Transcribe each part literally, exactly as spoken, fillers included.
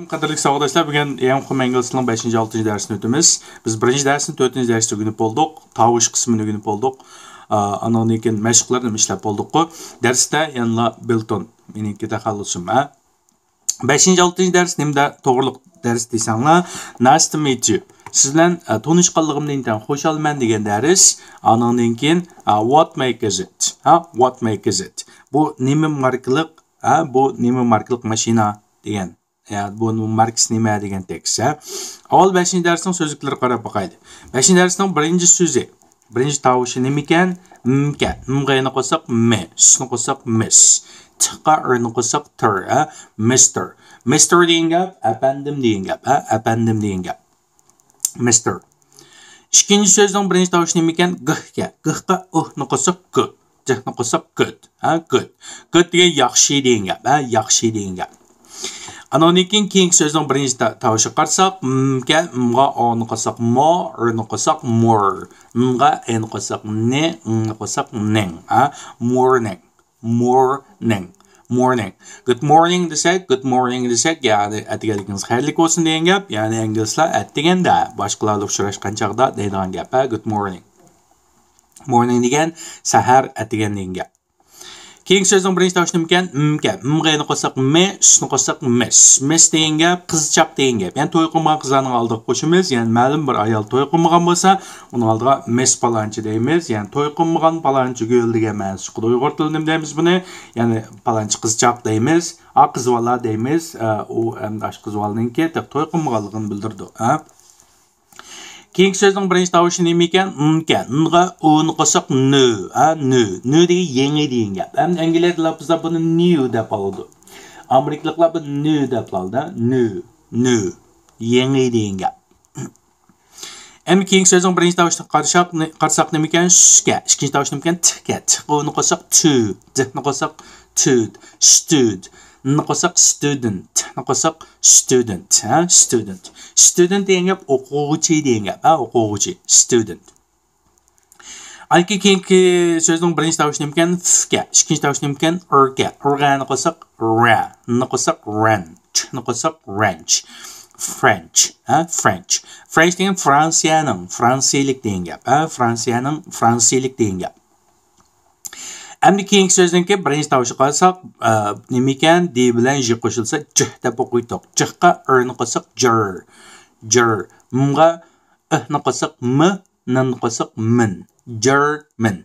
قەدىرلىك ساۋاقداشلار، بۈگۈن يەڭخۇ مەنگىلىسىنىڭ بەشىنچى، ئالتىنچى دەرسىنى ئۆتىمىز. بىز بىرىنچى دەرسنى، تۆتىنچى دەرستە ئۆگىنىپ بولدۇق. تاۋۇش قىسمىنى ئۆگىنىپ بولدۇق. ئا، ئانىڭدىن كېيىن مەشىقلەرنى ئىشلەپ بولدۇققۇ. دەرستە يەنىلا بىلتون، مېنىڭكى تەخەللۇسۇم، ھە؟ بەشىنچى، ئالتىنچى دەرس نېمىدە توغرىلىق دەرس دېسەڭلار، نايس تۇ مىت يۇ. سىز بىلەن، ئە، تونۇشقانلىقىمدىن ئىنتايىن خۇشالمەن دېگەن دەرس. ئانىڭدىن كېيىن، ئا، what make is it؟ ھە؟ What make is it؟ بۇ نېمە ماركىلىق؟ ھە؟ بۇ نېمە ماركىلىق ماشىنا دېگەن. يا، بۇ ماركىسى نېمە دېگەن تېكىست، ھە؟ ئاۋۋال بەشىنچى دەرسنىڭ سۆزلۈكلىرىگە قاراپ باقايلى. بەشىنچى دەرسنىڭ بىرىنچى سۆزى، بىرىنچى تاۋۇشى نېمىكەن؟ مكەن. مغا نى قوشساق مى، س نى قوشساق مىس، ت قا ئىر نى قوشساق تىر، ھە؟ مىستېر. مىستېر دېگەن گەپ ئەپەندىم دېگەن گەپ، ھە؟ ئەپەندىم دېگەن گەپ. مىستېر. ئىككىنچى سۆزنىڭ بىرىنچى تاۋۇشى نېمىكەن؟ گ كەن. گ قا ئۇ نى قوشساق گۇ، ج نى قوشساق گۇد، ھە؟ گۇد. گۇد دېگەن ياخشى دېگەن گەپ، ھە؟ ياخشى دېگەن گەپ. ئانىڭدىن كېيىن كېيىنكى سۆزنىڭ بىرىنچى تا-، تاۋۇشىغا قارىساق، م كەن، م غا ئو نى قوشساق مو، ر نى قوشساق مۇر، ن غا ئې نى قوشساق نى، ڭ نى قوشساق نىڭ، ھە؟ مورنىڭ، مورنىڭ، مورنىڭ. گۇد مورنىڭ دېسەك، گۇد مورنىڭ دېسەك، يەنى ئەتىگەنلىكىڭىز خەيرلىك بولسۇن دېگەن گەپ. يەنى ئىنگلىزلار ئەتىگەندە باشقىلار بىلەن ئۇچراشقان چاغدا دەيدىغان گەپ، ھە؟ گۇد مورنىڭ. مورنىڭ دېگەن سەھەر، ئەتىگەن دېگەن گەپ. كېيىنكى سۆزنىڭ بىرىنچى تاۋۇشى نېمىكەن؟ م كەن. م غا ئې نى قوشساق مى، س نى قوشساق مىس. مىس دېگەن گەپ قىزچاق دېگەن گەپ. يەنى توي قىلمىغان قىزلارنىڭ ئالدىغا قوشىمىز. يەنى مەلۇم بىر ئايال توي قىلمىغان بولسا، ئۇنىڭ ئالدىغا مىس پالانچى دەيمىز. يەنى توي قىلمىغان پالانچىگۈل دېگەن مەنىسى چىقىدۇ. ئۇيغۇر تىلىدا نېمە دەيمىز بۇنى؟ يەنى پالانچى قىزچاق دەيمىز. ئا، قىز بالا دەيمىز. ئە، ئۇ ئەمدى ئاشۇ قىز بالىنىڭكى تېخى توي قىلمىغانلىقىنى بىلدۈرىدۇ. ھە؟ كېيىنكى سۆزنىڭ بىرىنچى تاۋۇشى نېمە ئىكەن؟ ن ئىكەن. ن غا ئۇ نى قوشساق نۈ. ھە، نۈ. نۈ دېگەن يېڭى دېگەن گەپ. ئەمدى ئەنگلىيەلىكلەر بۇنى نيۇ دەپ ئالىدۇ. ئامېرىكىلىقلار بۇنى نۈ دەپ ئالىدۇ. نۈ. نۈ. يېڭى دېگەن گەپ. ئەمدى كېيىنكى سۆزنىڭ بىرىنچى تاۋۇشىنى قارىساق، قارىساق نېمە ئىكەن؟ س ئىكەن. ئىككىنچى تاۋۇش نېمە ئىكەن؟ ت ئىكەن. ت غا ئۇ نى قوشساق تۈ. د نى قوشساق تۈد. ستۈد. ن نى قوشساق ستۇدېنت. ت نى قوشساق ستۇدېنت. ھە، ستۇدېنت. ستۇدېنت دېگەن گەپ ئوقۇغۇچى دېگەن گەپ. ھە، ئوقۇغۇچى. ستۇدېنت. ئاندىن كېيىنكى سۆزنىڭ بىرىنچى تاۋۇشى نېمىكەن؟ ف ئىكەن. ئىككىنچى تاۋۇشى نېمىكەن؟ ر ئىكەن. ر غا نى قوشساق رە. ن نى قوشساق رەن. چ نى قوشساق رەنچ. فرەنچ. ھە، فرەنچ. فرەنچ دېگەن فرانسىيەنىڭ، فرانسىيىلىك دېگەن گەپ. ھە، فرانسىيەنىڭ، فرانسىيىلىك دېگەن گەپ. ئەمدى كېيىنكى سۆزنىڭكى بىرىنچى تاۋۇشىغا قارىساق، ئە، نېمىكەن؟ د بىلەن ژ قوشۇلسا جىھ دەپ ئوقۇيتتۇق. جىھقا ئىر نى قوشساق جىر، جىر. مغا ئىھ نى قوشساق مى، ن نى قوشساق مىن. جېرمىن.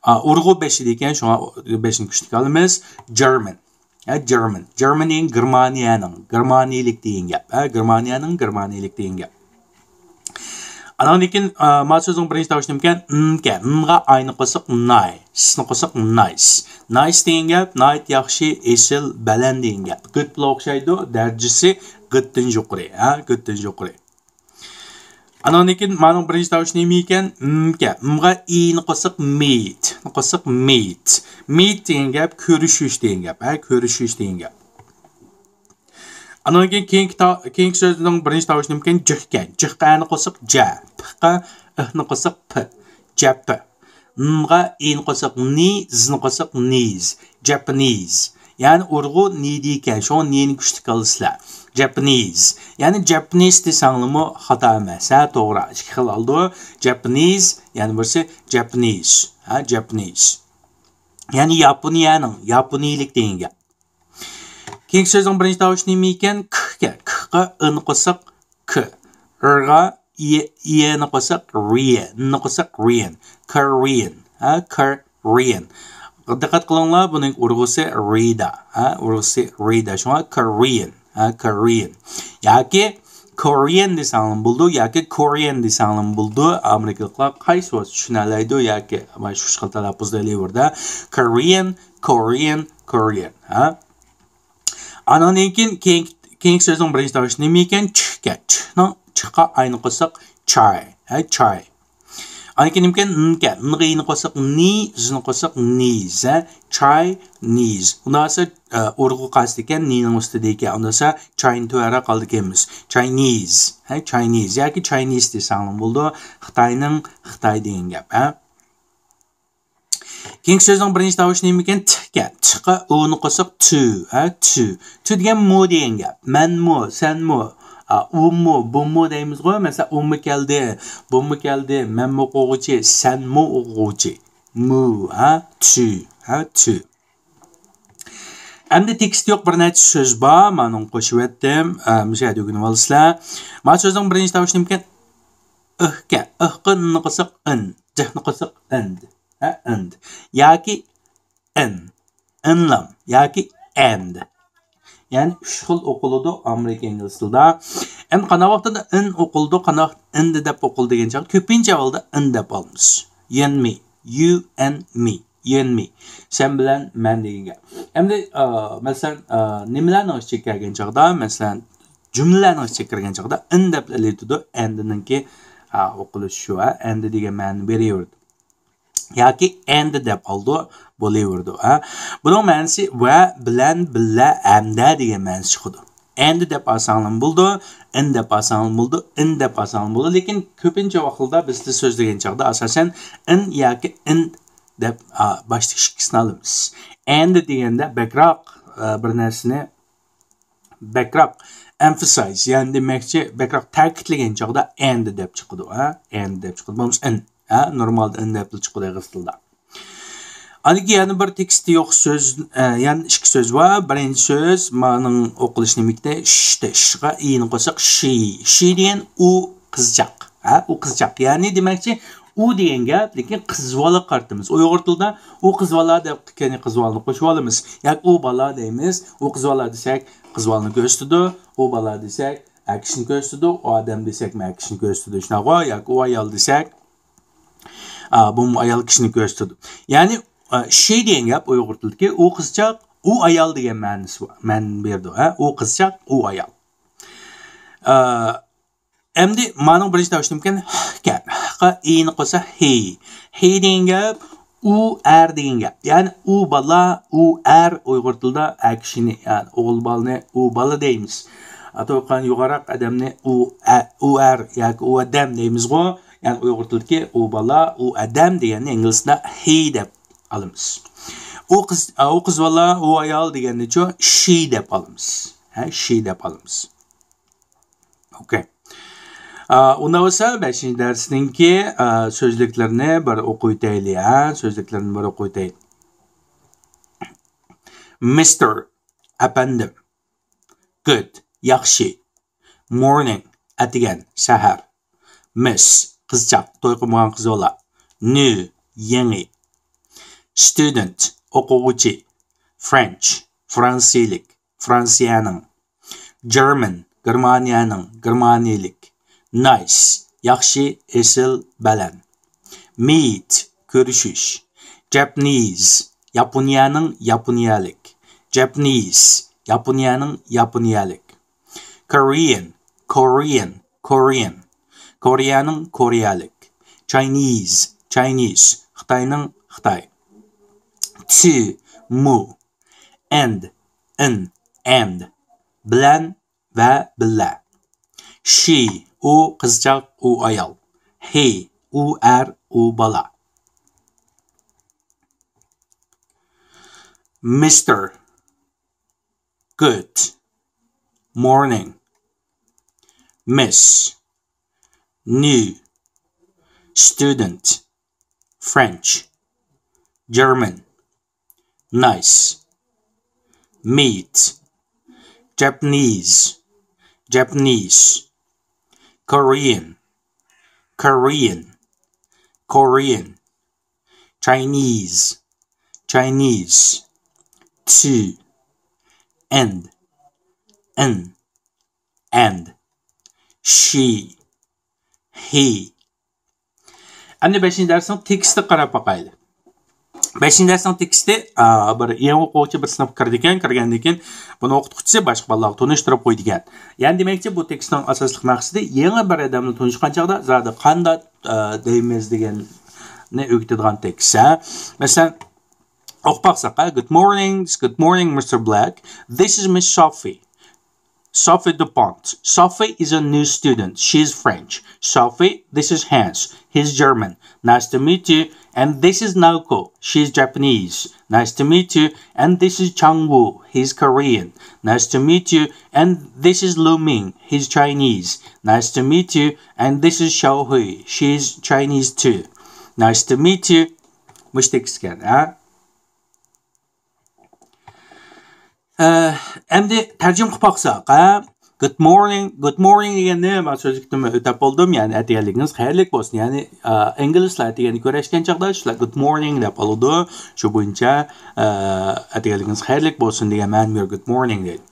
ئا، ئۇرغۇ بېشىدا ئىكەن، شۇڭا بېشىنى كۈچلۈك ئالىمىز. جېرمىن. ھە، جېرمىن. جېرمىن دېگەن گېرمانىيەنىڭ، گېرمانىيىلىك دېگەن گەپ. ھە، گېرمانىيەنىڭ، گېرمانىيىلىك دېگەن گەپ. ئانىڭدىن كېيىن، ئا، ما سۆزنىڭ بىرىنچى تاۋۇشى نېمىكەن؟ ن ئىكەن. ن غا ئاي نى قوشساق ناي، س نى قوشساق نايس. نايس دېگەن گەپ ناھايىتى ياخشى، ئېسىل، بەلەن دېگەن گەپ. گۇد بىلەن ئوخشايدۇ، دەرىجىسى گۇدتىن يۇقىرى. ھە، گۇدتىن يۇقىرى. ئانىڭدىن كېيىن مانىڭ بىرىنچى تاۋۇشى نېمە ئىكەن؟ م ئىكەن. م غا ئى نى قوشساق مىت، ن نى قوشساق مىت. مىت دېگەن گەپ كۆرۈشۈش دېگەن گەپ. ھە، كۆرۈشۈش دېگەن گەپ. ئانىڭدىن كېيىن كېيىنكى تا-، كېيىنكى سۆزنىڭ بىرىنچى تاۋۇشى نېمىكەن؟ جىھ ئىكەن. جىھ قا ئە نى قوشساق جە، پ قا ئىھ نى قوشساق پ. جەپە. ن غا ئى نى قوشساق نى، ز نى قوشساق نىز. جاپانىز. يەنى ئۇرغۇ نى دېيىكەن، شۇڭا نى نى كۈچلۈك ئالىسىلەر. جاپانىز. يەنى جاپانىز دېسەڭلىمۇ خاتا ئەمەس. ھە، توغرا. ئىككى خىل ئالىدۇ. جاپانىز، يەنە بىرسى جاپانىز. ھە، جاپانىز. يەنى ياپونىيەنىڭ، ياپونىيىلىك دېگەن گەپ. كېيىنكى سۆزنىڭ بىرىنچى تاۋۇشى نېمە ئىكەن؟ ك ئىكەن. ك قا ئى نى قوشساق ك. ر غا ئى، ئى نى قوشساق رى. ن نى قوشساق رىن. كورىيەن. ھە، كورىيەن. دىققەت قىلىڭلار، بۇنىڭ ئۇرغۇسى رىدا. ھە، ئۇرغۇسى رىدا. شۇڭا كورىيەن. ھە، كورىيەن. ياكى كورىيەن دېسەڭلىمۇ بولىدۇ، ياكى كورىيەن دېسەڭلىمۇ بولىدۇ. ئامېرىكىلىقلار قايسى بولسا چۈشىنەلەيدۇ ياكى مانا شۇ خىل تەلەپپۇزدا ئېلىۋېرىدۇ. كورىيەن، كورىيەن، كورىيەن. ھە؟ ئانىڭدىن كېيىن، كېيىن، كېيىنكى سۆزنىڭ بىرىنچى تاۋۇشى نېمە ئىكەن؟ چ ئىكەن. چ نىڭ، چ قا ئاي نى قوشساق چاي. ھە، چاي. ئاندىن كېيىن نېمىكەن؟ ن ئىكەن. ن غا ئى نى قوشساق نى، ز نى قوشساق نىز. ھە، چاي، نىز. ئۇنداق بولسا، ئە، ئۇرغۇ قايسىدىكەن؟ نى نىڭ ئۈستىدىكەن. ئۇنداق بولسا چاينى تۆۋەنرەك ئالىدىكەنمىز. چاينىز. ھە، چاينىز. ياكى چاينىز دېسەڭلىمۇ بولىدۇ. خىتاينىڭ، خىتاي دېگەن گەپ. ھە. كېيىنكى سۆزنىڭ بىرىنچى تاۋۇشى نېمىكەن؟ تىكەن. تىققا ئۇنى قوشساق تۈ. ھە، تۈ. تۈ دېگەن مۇ دېگەن گەپ. مەنمۇ، سەنمۇ، ئا، ئۇمۇ، بۇمۇ دەيمىزغۇ. مەسىلەن، ئۇمۇ كەلدى، بۇمۇ كەلدى، مەنمۇ ئوقۇغۇچى، سەنمۇ ئوقۇغۇچى. مۇ، ھە، تۈ، ھە، تۈ. ئەمدى تېكىست يوق بىر نەچچە سۆز بار. مانا قوشۇۋەتتىم. ئە، مۇشۇ يەردە ئۆگىنىۋالىسىلەر. مانا سۆزنىڭ بىرىنچى تاۋۇشى نېمىكەن؟ ئىھكەن. ئىھقا نىنى قوشساق ئىن. جىھنى قوشساق ئىند. ھە، ئىند. ياكى ئىن. ئىنلام. ياكى ئەند. يەنى ئۈچ خىل ئوقۇلىدۇ ئامېرىكا ئىنگلىز تىلىدا. ئەمدى قانداق ۋاقىتتا ئىن ئوقۇلىدۇ، قانداق ئىند دەپ ئوقۇلىدۇ دېگەن چاغدا كۆپىنچە ھالدا ئىن دەپ ئالىمىز. You and me. You and me. You and me. سەن بىلەن مەن دېگەن گەپ. ئەمدى، ئا، مەسىلەن، ئا، نېمىلەرنىڭ ئىچىگە كەلگەن چاغدا، مەسىلەن، جۈملىلەرنىڭ ئىچىگە كىرگەن چاغدا ئىن دەپ ئېلىۋېتىدۇ. ئەندنىڭكى، ئا، ئوقۇلۇشى شۇ، ئا، ئەند دېگەن مەنىنى بېرىۋېرىدۇ. ياكى ئەند دەپ ئالىدۇ، بولۇۋېرىدۇ، ھە. بۇنىڭ مەنىسى ۋە، بىلەن، بىللە، ھەمدە دېگەن مەنىسى چىقىدۇ. ئەند دەپ ئالساڭلارمۇ بولىدۇ، ئىن دەپ ئالساڭلارمۇ بولىدۇ، ئىن دەپ ئالساڭلارمۇ بولىدۇ. لېكىن كۆپىنچە ۋاقىتلاردا بىز تىل سۆزلىگەن چاغدا ئاساسەن ئىن ياكى ئىند دەپ، ئا، باشتا ئىككىسىنى ئالىمىز. ئەند دېگەندە بەكرەك، ئا، بىر نەرسىنى بەكرەك emphasize، يەنى دېمەكچى، بەكرەك تەكىتلىگەن چاغدا ئەند دەپ چىقىدۇ، ھە؟ ئەند دەپ چىقىدۇ. بولمىسا ئىن، ھە؟ نورمالدا ئىن دەپلا چىقىدۇ ئىنگلىز تىلىدا. ئاندىن كېيىن يەنە بىر تېكىستى يوق سۆز، ئە، يەنە ئىككى سۆز بار. بىرىنچى سۆز، مانىڭ ئوقۇلۇشى نېمىكتە؟ شتە، شغا ئىنى قوشساق شى. شى دېگەن ئۇ قىزچاق. ھە، ئۇ قىزچاق. يەنى دېمەكچى، ئۇ دېگەن گەپ، لېكىن قىز بالىغا قارىتىمىز. ئۇيغۇر تىلىدا ئۇ قىز بالا دەپ كەينى قىز بالىنى قوشۇۋالىمىز. ياكى ئۇ بالا دەيمىز. ئۇ قىز بالا دېسەك، قىز بالىنى كۆرسىتىدۇ. ئۇ بالا دېسەك، ئەر كىشىنى كۆرسىتىدۇ. ئۇ ئادەم دېسەك، ئەر كىشىنى كۆرسىتىدۇ. شۇنداقغۇ؟ ياكى ئۇ ئايال دېسەك، ئا، بۇمۇ ئايال كىشىنى كۆرسىتىدۇ. يەنى، ئا، شى دېگەن گەپ ئۇيغۇر تىلىدىكى ئۇ قىزچاق، ئۇ ئايال دېگەن مەنىسى بار. مەنىنى بېرىدۇ، ھە؟ ئۇ قىزچاق، ئۇ ئايال. ئا، ئەمدى مانىڭ بىرىنچى تاۋۇشى نېمىكەن؟ ھكەن. ھقا ئىنى قوشسا ھى. ھى دېگەن گەپ ئۇ ئەر دېگەن گەپ. يەنى ئۇ بالا، ئۇ ئەر ئۇيغۇر تىلىدا ئەر كىشىنى، يەنى ئوغۇل بالىنى ئۇ بالا دەيمىز. ئاتوقان يوغانراق ئادەمنى ئۇ ئە-، ئۇ ئەر ياكى ئۇ ئادەم دەيمىزغۇ. يەنى ئۇيغۇر تىلىدىكى ئۇ بالا، ئۇ ئادەم دېگەننى ئىنگلىزچىدا ھى دەپ ئالىمىز. ئۇ قىز، ئۇ قىز بالا، ئۇ ئايال دېگەننىچۇ شى دەپ ئالىمىز. ھە، شى دەپ ئالىمىز. ئوكەي. ئا، ئۇنداق بولسا بەشىنچى دەرسنىڭكى، ئا، سۆزلۈكلىرىنى بىر ئوقۇۋېتەيلى، ھە؟ سۆزلۈكلىرىنى بىر ئوقۇۋېتەيلى. مىستېر، ئەپەندىم. گۇد، ياخشى. مورنىڭ، ئەتىگەن، سەھەر. مىس، قىزچاق، توي قىلمىغان قىز بالا. نيۇ، يېڭى. ستۇدېنت، ئوقۇغۇچى. فرېنچ، فرانسىيىلىك، فرانسىيەنىڭ. جېرمەن، گېرمانىيەنىڭ، گېرمانىيىلىك. نايس، ياخشى، ئېسىل، بەلەن. مىت، كۆرۈشۈش. جاپنىز، ياپونىيەنىڭ، ياپونىيەلىك. جاپنىز، ياپونىيەنىڭ، ياپونىيەلىك. كورېيەن، كورېيەن، كورېيەن. كورېيەنىڭ، كورېيەلىك. چاينىز، چاينىز، خىتاينىڭ، خىتاي. تۇ، مۇ. ئەند، ئىن، ئەند. بىلەن ۋە بىللە. شى، ئۇ قىزچاق، ئۇ ئايال. ھى، ئۇ ئەر، ئۇ بالا. مىستېر. گۇد مورنىڭ. مىس. نيۇ. ستۇدېنت. فرېنچ. جېرمەن. نايس. مىت. جاپنىز. جاپنىز. كورېيەن. كورېيەن. كورېيەن. چاينىز. چاينىز. تۇ. ئەند. ئىن. ئەند. شى. ھى. ئەمدى بەشىنچى دەرسنىڭ تېكىستىگە قاراپ باقايلى. بەشىنچى دەرسنىڭ تېكىستى، ئا، بىر يېڭى ئوقۇغۇچى بىر سىنىپقا كىرىدىكەن، كىرگەندىن كېيىن بۇنى ئوقۇتقۇچىسى باشقا بالىلارغا تونۇشتۇرۇپ قويىدىكەن. يەنى دېمەكچى، بۇ تېكىستنىڭ ئاساسلىق مەقسىتى يېڭى بىر ئادەم بىلەن تونۇشقان چاغدا زادى قانداق، ئا، دەيمىز دېگەننى ئۆگىتىدىغان تېكىست، ھە. مەسىلەن، ئوقۇپ باقساق، ھە، Good morning, good morning, مىستېر بلەك. This is Miss Sophie. Sophie Dupont. Sophie is a new student. She's French. Sophie, this is Hans. He's German. Nice to meet you. And this is Naoko. She's Japanese. Nice to meet you. And this is Chang Wu. He's Korean. Nice to meet you. And this is Lu Ming. He's Chinese. Nice to meet you. And this is Xiao Hui. She's Chinese too. Nice to meet you. مۇشۇ تېكىست ئىكەن، ھە؟ ئەمدى تەرجىمە قىلىپ باقساق، ھە؟ Good morning، good morning دېگەننى مەن سۆزلۈكتىن ئۆتەپ بولدۇم. يەنى ئەتىگەنلىكىڭىز خەيرلىك بولسۇن. يەنى، ئە، ئىنگلىزلار ئەتىگەننى كۆرۈشكەن چاغدا شۇلار good morning دەپ ئالىدۇ. شۇ بويىچە، ئە، ئەتىگەنلىكىڭىز خەيرلىك بولسۇن دېگەن مەنە بۇ يەر good morning دەيدۇ.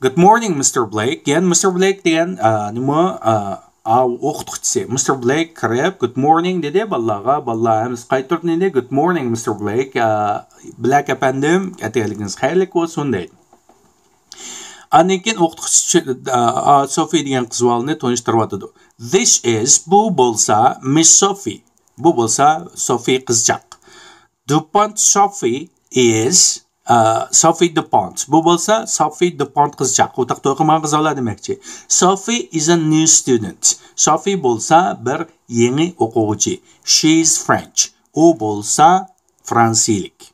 Good morning, Mister Blake. يەنى مىستېر بلېيك دېگەن، ئە، نېمە، ئە، ئا، ئوقۇتقۇچىسى. مىستېر بلېيك كىرىپ، good morning دېدى بالىلارغا. بالىلار ھەممىسى قايتۇرۇپ نېدى؟ Good morning, Mister Blake. ئە، بلېيك ئەپەندىم، ئەتىگەنلىكىڭىز خەيرلىك بولسۇن دەيدۇ. ئاندىن كېيىن ئوقۇتقۇچى، ئا، سوفى دېگەن قىز بالىنى تونۇشتۇرۇۋاتىدۇ. This is، بۇ بولسا، Miss Sophie. بۇ بولسا سوفى قىزچاق. Dupont Sophie is، ئا، Sophie Dupont. بۇ بولسا سوفى دۇپونت قىزچاق. ئۇ تاقتا ئوقۇمىغان قىز بالا دېمەكچى. Sophie is a new student. سوفى بولسا بىر يېڭى ئوقۇغۇچى. She is French. ئۇ بولسا فرانسىيىلىك.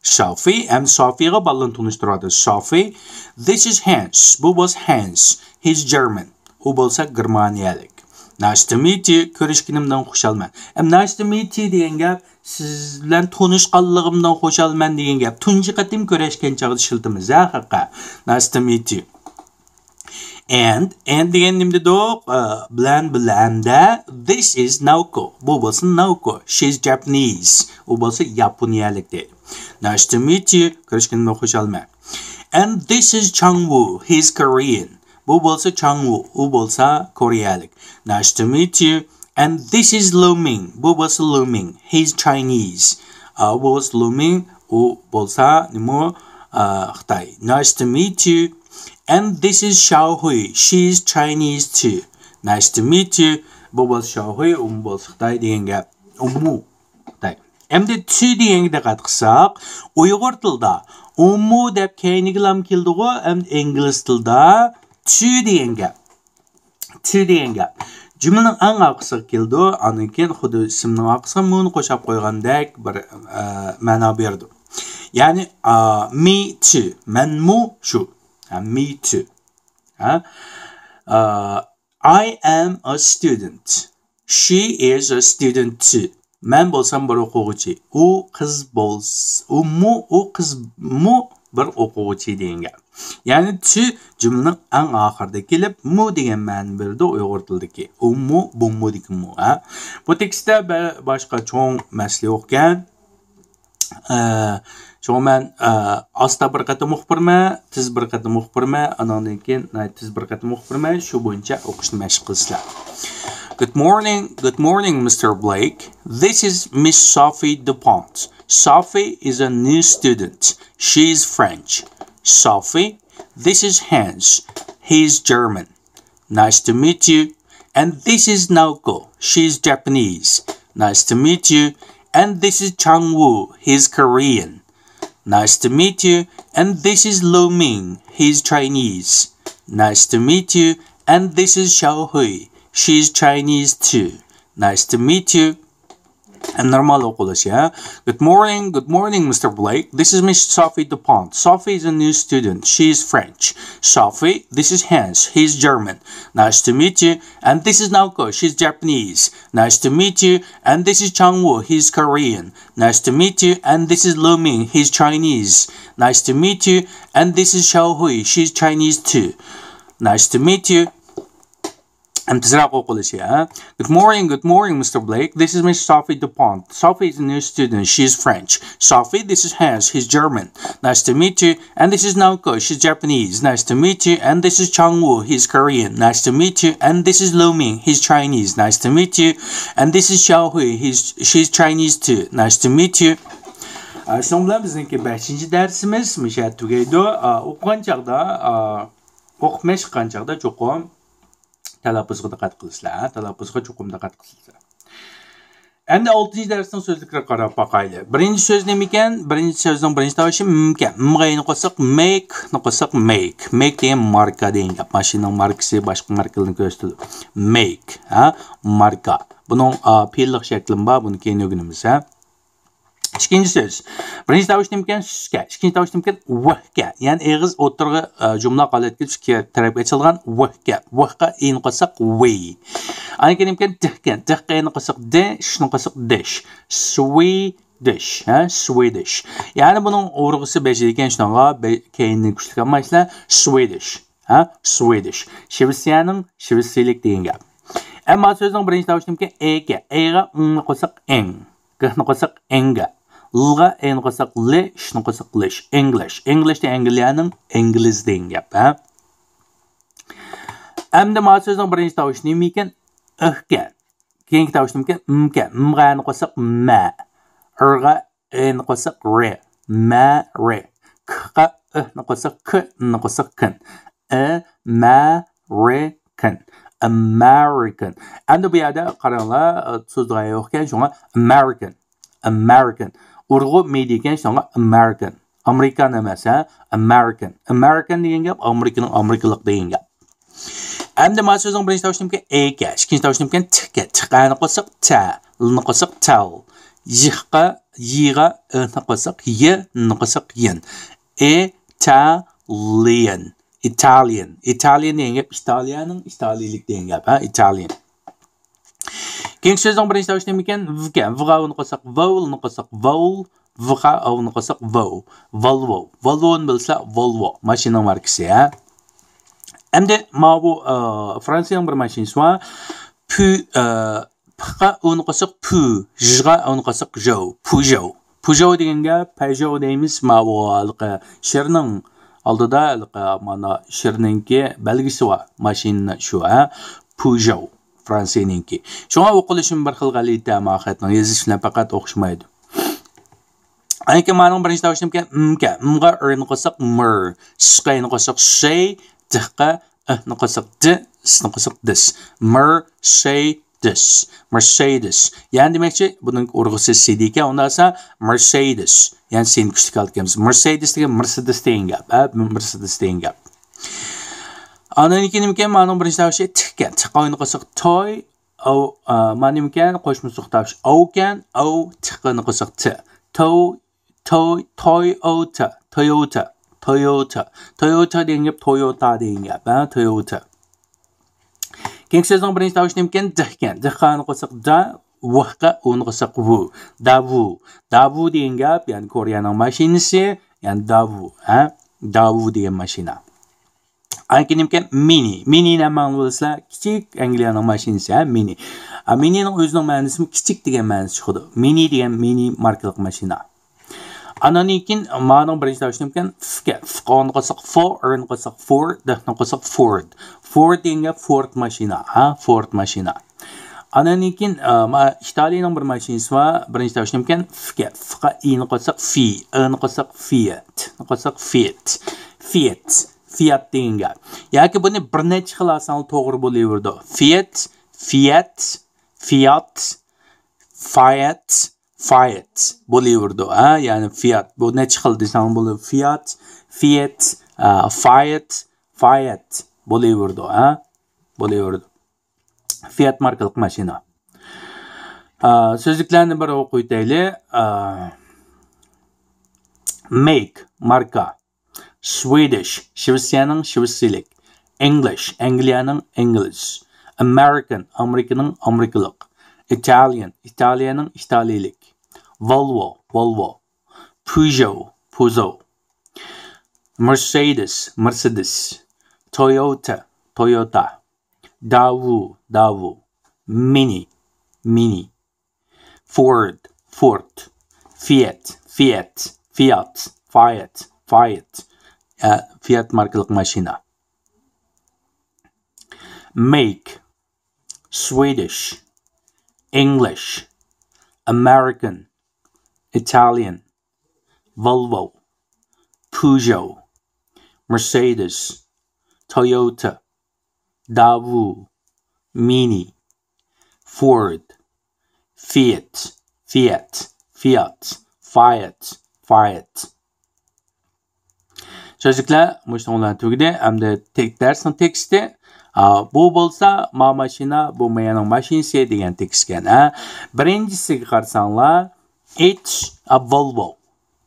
Sophie، ھەم سوفىغا بالىلارنى تونۇشتۇرۇۋاتىدۇ. Sophie، this is Hans. بۇ بولسا Hans. He's German. ئۇ بولسا گېرمانىيەلىك. Nice to meet you. كۆرۈشكىنىمدىن خۇشالمەن. ھەم nice to meet you دېگەن گەپ، سىز بىلەن تونۇشقانلىقىمدىن خۇشالمەن دېگەن گەپ. تۇنجى قېتىم كۆرۈشكەن چاغدا ئىشلىتىمىز، ھە، خەققە. Nice to meet you. And، and دېگەن نېمە دېدۇق؟ ئە، بىلەن، بىلەن ھەمدە. This is Naoko. بۇ بولسا ناوكو. She's Japanese. ئۇ بولسا ياپونىيەلىك دەيدۇ. Nice to meet you. كۆرۈشكىنىمدىن خۇشالمەن. And this is Chang Woo. He's Korean. بۇ بولسا چاڭ ۋۇ. ئۇ بولسا كورېيەلىك. Nice to meet you. And this is Lu Ming. بۇ بولسا لۇ مىڭ. He's Chinese. ئا، بۇ بولسا لۇ مىڭ. ئۇ بولسا نېمە؟ ئا، خىتاي. Nice to meet you. And this is Xiao Hui. She's Chinese too. Nice to meet you. بۇ بولسا شياۋ ھۇي، ئۇمۇ بولسا خىتاي دېگەن گەپ. ئۇمۇ خىتاي. ئەمدى تۈ دېگەنگە دىققەت قىلساق، ئۇيغۇر تىلىدا ئۇمۇ دەپ كەينىگىلام كېلىدىغۇ، ئەمدى ئىنگلىز تىلىدا تۈ دېگەن گەپ. تۈ دېگەن گەپ. جۈملىنىڭ ئەڭ ئارقىسىغا كېلىدۇ، ئاندىن كېيىن خۇددى ئىسىمنىڭ ئارقىسىغا مۇنى قوشاپ قويغاندەك بىر، ئە، مەنا بېرىدۇ. يەنى، ئا، me too، مەنمۇ شۇ. ھە، me too. ھە؟ ئا، I am a student. She is a student too. مەن بولسام بىر ئوقۇغۇچى. ئۇ قىز بولس-، ئۇمۇ، ئۇ قىزمۇ بىر ئوقۇغۇچى دېگەن گەپ. يەنى تۈ جۈملىنىڭ ئەڭ ئاخىرىدا كېلىپ، مۇ دېگەن مەنىنى بېرىدۇ ئۇيغۇر تىلىدىكى. ئۇمۇ، بۇمۇ دېگەن مۇ، ھە؟ بۇ تېكىستتە بە-، باشقا چوڭ مەسىلە يوقكەن. ئە، شۇڭا مەن، ئە، ئاستا بىر قېتىم ئوقۇپ بېرىمەن، تېز بىر قېتىم ئوقۇپ بېرىمەن، ئانىڭدىن كېيىن ناھايىتى تېز بىر قېتىم ئوقۇپ بېرىمەن، شۇ بويىچە ئوقۇشنى مەشىق قىلىسىلەر. Good morning, good morning, Mister Blake. This is Miss Sophie Dupont. Sophie is a new student. She is French. Sophie, this is Hans. He is German. Nice to meet you. And this is Naoko. She's Japanese. Nice to meet you. And this is Chang Woo. He's Korean. Nice to meet you. And this is Lu Ming. He's Chinese. Nice to meet you. And this is Xiao Hui. She's Chinese too. Nice to meet you. نورمال ئوقۇلۇشى، ھە؟ Good morning, good morning, Mister Blake. This is Miss Sophie Dupont. Sophie is a new student. She is French. Sophie, this is Hans. He's German. Nice to meet you. And this is Naoko. She's Japanese. Nice to meet you. And this is Chang Woo. He's Korean. Nice to meet you. And this is Lu Ming. He's Chinese. Nice to meet you. And this is Xiao Hui. She's Chinese too. Nice to meet you. ھەم تېزرەك ئوقۇلۇشى، ھە؟ Good morning, good morning, Mister Blake. This is Miss Sophie Dupont. Sophie is a new student. She's French. Sophie, this is Hans. He's German. Nice to meet you. And this is Naoko. She's Japanese. Nice to meet you. And this is Chang Woo. He's Korean. Nice to meet you. And this is Lu Ming. He's Chinese. Nice to meet you. And this is Xiao Hui. He's, she's Chinese too. Nice to meet you. ئە، شۇنىڭ بىلەن بىزنىڭكى بەشىنچى دەرسىمىز مۇشۇ يەردە تۈگەيدۇ. ئە، ئوقۇغان چاغدا، ئە، ئوقۇپ مەشىق قىلغان چاغدا چوقۇم تەلەپپۇزغا دىققەت قىلىسىلەر، ھە؟ تەلەپپۇزغا چوقۇم دىققەت قىلىسىلەر. ئەمدى ئالتىنچى دەرسنىڭ سۆزلۈكلىرىگە قاراپ باقايلى. بىرىنچى سۆز نېمىكەن؟ بىرىنچى سۆزنىڭ بىرىنچى تاۋۇشى م ئىكەن. م غا ن قوسۇق مېك، ن قوسۇق مېك. مېك دېگەن ماركا دېگەن گەپ. ماشىنىنىڭ ماركىسى باشقا ماركىلارنى كۆرسىتىدۇ. مېك، ھە، ماركا. بۇنىڭ، ئا، پېئىللىق شەكلىمۇ بار، بۇنى كېيىن ئۆگىنىمىز، ھە. ئىككىنچى سۆز. بىرىنچى تاۋۇش نېمىكەن؟ سۈسكە. ئىككىنچى تاۋۇش نېمىكەن؟ ۋ ئىكەن. يەنى ئېغىز ئوتتۇرىغا، ئا، جۈملە ھالەتكە چۈشۈپ، تەرەپكە ئېچىلغان ۋ ئىكەن. ۋ غا ئى نى قوساق ۋى. ئاندىن كېيىن نېمىكەن؟ د ئىكەن. د غا ئى نى قوساق دى، ش نى قوساق دىش. سوي دىش، ھە، سوي دىش. يەنى بۇنىڭ ئۇرغۇسى بەجىدىكەن شۇنىڭغا بە-، كەينىنى كۈچلۈك ئالمايسىلەر. سوي دىش، ھە، سوي دىش. شىۋېتسىيەنىڭ شىۋېتسىيلىك دېگەن گەپ. ئەمما سۆزنىڭ بىرىنچى تاۋۇشى نېمىكەن؟ ئېكەن. ئېغا ئىڭنى قوساق ئېڭ. گنى قوساق ئېڭگە. لغا ئېنى قوساق لى، شنى قوساق لىش. ئىنگلىش. ئىنگلىش دېگەن ئەنگلىيەنىڭ ئىنگلىز دېگەن گەپ، ھە. ئەمدى ما سۆزنىڭ بىرىنچى تاۋۇشى نېمىكەن؟ ئىكەن. كېيىنكى تاۋۇش نېمىكەن؟ مكەن. مغا ئەنى قوساق مە. ئىرغا ئېنى قوساق رى. مە رى. كغا ئىھنى قوساق ك، نى قوساق كىن. ئە مە رى كىن. American. ئەمدى بۇ يەردە قاراڭلار، سۆزلەر يوقكەن، شۇڭا American. American. ئۇرغۇ مېدىكەن، شۇڭا American. ئامېرىكان ئەمەس، ھە؟ American. American دېگەن گەپ ئامېرىكىنىڭ ئامېرىكىلىق دېگەن گەپ. ئەمدى ما سۆزنىڭ بىرىنچى تاۋۇشى نېمىكەن؟ ئېكەن. ئىككىنچى تاۋۇشى نېمىكەن؟ تىكەن. تىقەنى قوساق تە، لنى قوساق تەل. يىغا، يىغا ئىنى قوساق يى، نىنى قوساق يىن. Italian. Italian. Italian دېگەن گەپ ئىتالىيەنىڭ ئىتالىيلىك دېگەن گەپ، ھە؟ Italian. كېيىنكى سۆزنىڭ بىرىنچى تاۋۇشى نېمىكەن؟ ۋكەن. ۋغا ۋنى قوساق ۋاۋ، لنى قوساق ۋاۋل، ۋخا ئاۋنى قوساق ۋاۋ. ۋالۋو. ۋالۋونى بىلسىلەر، ۋالۋو. ماشىنىنىڭ ماركىسى، ھە. ئەمدى ماۋۇ، ئە، فرانسىيەنىڭ بىر ماشىنىسى بار. پۈ، ئە، پخا ئۇنى قوساق پۈ، ژغا ئۇنى قوساق ژاۋ. پۇژاۋ. پۇژاۋ دېگەن گەپ، پەژاۋ دەيمىز، ماۋۇ ھېلىقى شىرنىڭ ئالدىدا ھېلىقى مانا شىرنىڭكى بەلگىسى بار. ماشىنا شۇ، ھە. پۇژاۋ. فرانسىيەنىڭكى. شۇڭا ئوقۇلۇشىمۇ بىر خىل غەلىتە، ئەمما خەتنىڭ يېزىش بىلەن پەقەت ئوخشىمايدۇ. ئەنكى مانىڭ بىرىنچى تاۋۇشى نېمىكەن؟ مكەن. مغا ئىرنى قوساق مىر. سقا ئىنى قوساق سەي. دىخقا ئىھنى قوساق دى. سنى قوساق دىس. مىر سەي دىس. مىرسەيدىس. يەنى دېمەكچى، بۇنىڭ ئۇرغۇسى سى دېگەن، ئۇنداق بولسا مىرسەيدىس. يەنى سىنى كۈچلۈك ئالىدىكەنمىز. مىرسەيدىس دېگەن مېرسېدېس دېگەن گەپ. ھە، مېرسېدېس دېگەن گەپ. ئاندىن كېيىن نېمىكەن؟ مانىڭ بىرىنچى تاۋۇشى تىكەن. تىقا ئىنى قوساق توي. ئاۋ، ئا، ما نېمىكەن؟ قوشما سوق تاۋۇش ئاۋكەن. ئاۋ، تىقىنى قوساق تى. توي، توي، تويوتا، تويوتا، تويوتا. تويوتا دېگەن گەپ تويوتا دېگەن گەپ، ھە، تويوتا. كېيىنكى سۆزنىڭ بىرىنچى تاۋۇشى نېمىكەن؟ دىخكەن. دىخقانى قوساق دا، ۋۇخقا ئۇنى قوساق ۋۇ. داۋۇ. داۋۇ دېگەن گەپ، يەنى كورېيەنىڭ ماشىنىسى، يەنى داۋۇ، ھە؟ داۋۇ دېگەن ماشىنا. ئاندىن كېيىن نېمىكەن؟ مىنى. مىنىنى ھەممەڭلار بىلىسىلەر، كىچىك ئەنگلىيەنىڭ ماشىنىسى، ھە، مىنى. ئا، مىنىنىڭ ئۆزىنىڭ مەنىسىمۇ كىچىك دېگەن مەنىسى چىقىدۇ. مىنى دېگەن مىنى ماركىلىق ماشىنا. ئاندىن كېيىن مانىڭ بىرىنچى تاۋۇشى نېمىكەن؟ فكەن. فقانى قوساق فو، ئىرنى قوساق فور، دىخنى قوساق فورد. فورد دېگەن گەپ فورد ماشىنا، ھە، فورد ماشىنا. ئاندىن كېيىن، ئا، ما-، ئىتالىيەنىڭ بىر ماشىنىسى بار. بىرىنچى تاۋۇشى نېمىكەن؟ فكەن. فقا ئىنى قوساق في، ئىنى قوساق فىيت، نى قوساق فىيت. فىيت. فىيات دېگەن گەپ. ياكى بۇنى بىر نەچچە خىل ئالساڭلار توغرا بولۇۋېرىدۇ. فىيت، فىيەت، فىيات، فايەت، فايەت بولۇۋېرىدۇ، ھە؟ يەنى فىيات. بۇ نەچچە خىل دېسەڭ بولىدۇ. فىيات، فىيەت، ئا، فايەت، فايەت بولۇۋېرىدۇ، ھە؟ بولۇۋېرىدۇ. فىيات ماركىلىق ماشىنا. ئا، سۆزلۈكلەرنى بىر ئوقۇۋېتەيلى. ئا، مېيك، ماركا. سۋېدىش، شىۋېتسىيەنىڭ شىۋېتسىيلىك. ئىنگلىش، ئەنگلىيەنىڭ ئىنگلىز. ئامېرىكان، ئامېرىكىنىڭ ئامېرىكىلىق. ئىتالىيان، ئىتالىيەنىڭ ئىتالىيلىك. ۋولۋو، ۋولۋو. پۇژو، پۇزو. مېرسېدېس، مېرسېدېس. تويوتا، تويوتا. داۋۇ، داۋۇ. مىنى، مىنى. فورد، فورد. فىيەت، فىيەت، فىيات، فايەت، فايەت. ئە، فىيات ماركىلىق ماشىنا. مېيك، سۋېدىش، ئىنگلىش، ئامېرىكان، ئىتالىيان، ۋولۋو، پۇژو، مېرسېدېس، تويوتا، داۋۇ، مىنى، فورد، Fiat، Fiat، Fiat، Fiat، Fiat. سۆزلۈكلەر مۇشۇنىڭ بىلەن تۈگىدى. ئەمدى تېك-، دەرسنىڭ تېكىستى، ئا، بۇ بولسا ما ماشىنا، بۇ مېنىڭ ماشىنىسى دېگەن تېكىست ئىكەن، ھە. بىرىنچىسىگە قارىساڭلار، it's a Volvo.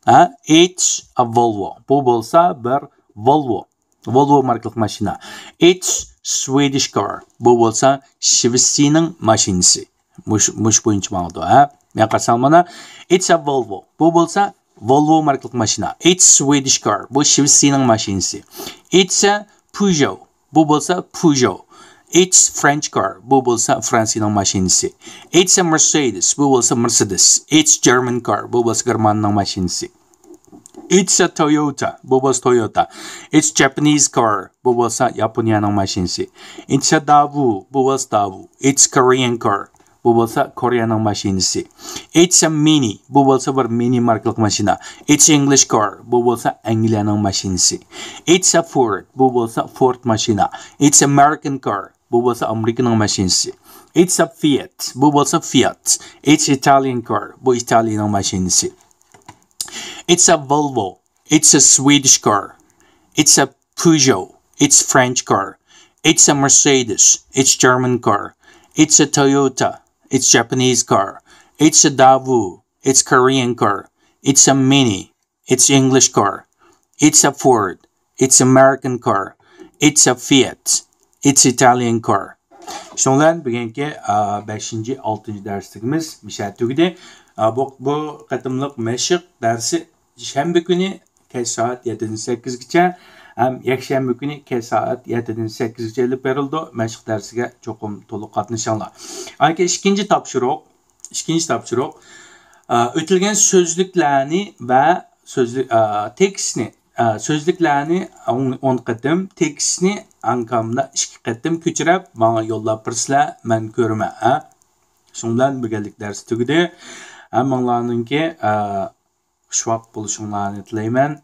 ھە؟ It's a Volvo. بۇ بولسا بىر Volvo. Volvo ماركىلىق ماشىنا. It's Swedish car. بۇ بولسا شىۋېتسىيىنىڭ ماشىنىسى. مۇش-، مۇش بويىچە ماڭىدۇ، ھە؟ مانا قارىساڭ مانا، it's a Volvo. بۇ بولسا Volvo ماركىلىق ماشىنا. It's Swedish car. بۇ شىۋېتسىيىنىڭ ماشىنىسى. It's a Peugeot. بۇ بولسا Peugeot. It's French car. بۇ بولسا فرانسىيىنىڭ ماشىنىسى. It's a Mercedes. بۇ بولسا Mercedes. It's German car. بۇ بولسا گېرمانىيىنىڭ ماشىنىسى. It's a Toyota. بۇ بولسا Toyota. It's Japanese car. بۇ بولسا ياپونىيەنىڭ ماشىنىسى. It's a Daewoo. بۇ بولسا Daewoo. It's Korean car. بۇ بولسا كورېيەنىڭ ماشىنىسى. It's a Mini. بۇ بولسا بىر مىنى ماركىلىق ماشىنا. It's English car. بۇ بولسا ئەنگلىيەنىڭ ماشىنىسى. It's a Ford. بۇ بولسا فورد ماشىنا. It's American car. بۇ بولسا ئامېرىكىنىڭ ماشىنىسى. It's a Fiat. بۇ بولسا فىيات. It's Italian car. بۇ ئىتالىيىنىڭ ماشىنىسى. It's a Volvo. It's a Swedish car. It's a Peugeot. It's French car. It's a Mercedes. It's German car. It's a Toyota. It's Japanese car. It's a Daewoo. It's Korean car. It's a Mini. It's English car. It's a Ford. It's American car. It's a Fiat. It's Italian car. شۇنىڭ بىلەن بۈگۈنكى، ئا، بەشىنچى، ئالتىنچى دەرسلىكىمىز مۇشۇ يەردە تۈگىدى. ئا، بۇ، بۇ قېتىملىق مەشىق دەرسى شەنبە كۈنى كەچ سائەت يەتتىدىن سەككىزگىچە ھەم يەكشەنبە كۈنى كەچ سائەت يەتتىدىن سەككىزگىچە ئېلىپ بېرىلىدۇ. مەشىق دەرسىگە چوقۇم تولۇق قاتنىشىڭلار. ئاندىن كېيىن ئىككىنچى تاپشۇرۇق، ئىككىنچى تاپشۇرۇق، ئا، ئۆتۈلگەن سۆزلۈكلەرنى ۋە سۆزلۈك، ئا، تېكىستنى، ئا، سۆزلۈكلەرنى ئون، ئون قېتىم، تېكىستنى ئانكامدا ئىككى قېتىم كۆچۈرۈپ ماڭا يوللاپ بېرىسىلەر، مەن كۆرىمەن، ھە. شۇنىڭ بىلەن بۈگۈنلۈك دەرس تۈگىدى. ھەممىڭلارنىڭكى، ئا، خۇشۋاق بولۇشۇڭلارنى تىلەيمەن.